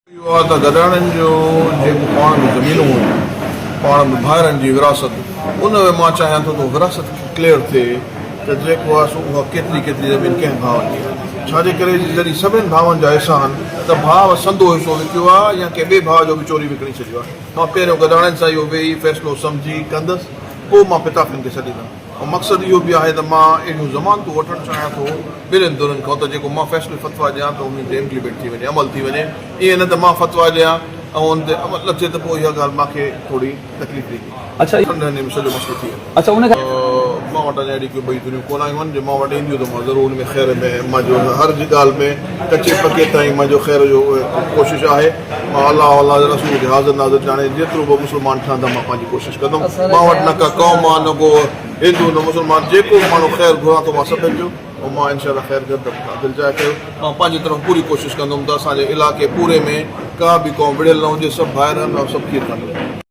اهو آهي ته گڏاڻين جو جيڪو پاڻ ۾ زمينون هيون، پاڻ ۾ ڀائرن جي وراثت، ان ۾ مان چاهيان ٿو ته وراثت ڪليئر ٿئي ته جيڪو آهي سو اها ڪيتري ڪيتري زمين ڪنهن ڀاء جي آهي. ڇا جي ڪري جڏهن سڀن ڀائن جا حصا آهن ته ڀاء سندو حصو وڪيو آهي يا ڪنهن ٻئي ڀاء جو به چوري وڪڻي ڇڏيو آهي. مان پهريون گڏاڻين سان اهو ويهي فيصلو سمجهي ڪندس پوء مان پتافين کي سڏيندم. ۽ مقصد اهو به آهي ته مان اهڙيون ضمانتون وٺڻ چاهيان ٿو ٻنهين ڌرين کان ته جيڪو مان فيصلي فتويٰ ڏيان ته انهي تي امپليمينٽ ٿي وڃي عمل ٿي وڃي ائين نه ته مان فتويٰ ڏيان ۽ ان تي عمل نه ٿئي ته پوء اها ڳالهه مان کي ٿوري تڪليف ڏيندي. اڇا انهي ۾ سڄو مسئلو ٿي ويندو. اڇا ان کان. مان وٽ اڃا اهڙي ڪي ٻئي ڌريون ڪونه آيون آهن جي مان وٽ اينديون ته مان ضرور ان ۾ خير ۾ مان جو هر جي ڳالهه ۾ ڪچي پڪي تائين مان جو خير جو ڪوشش آهي مان الله ۽ الله جي رسول کي حاضر ناظر ڄاڻي جيترو به مسلمان ٺهندا مان پنهنجي ڪوشش ڪندم مان وٽ نه ڪا قوم آ نه ڪو هندو نه مسلمان جيڪو به ماڻهو خير گهران ٿو مان سڀن جو ۽ مان انشاء الله خير گهرندم توهان دلجاء ڪيو مان پنهنجي طرف پوري ڪوشش ڪندم ته اسان جي علائقي پوري ۾ ڪا به قوم وڙهيل نه هجي سڀ ڀائر آهن ۽ سڀ کير کائيندا.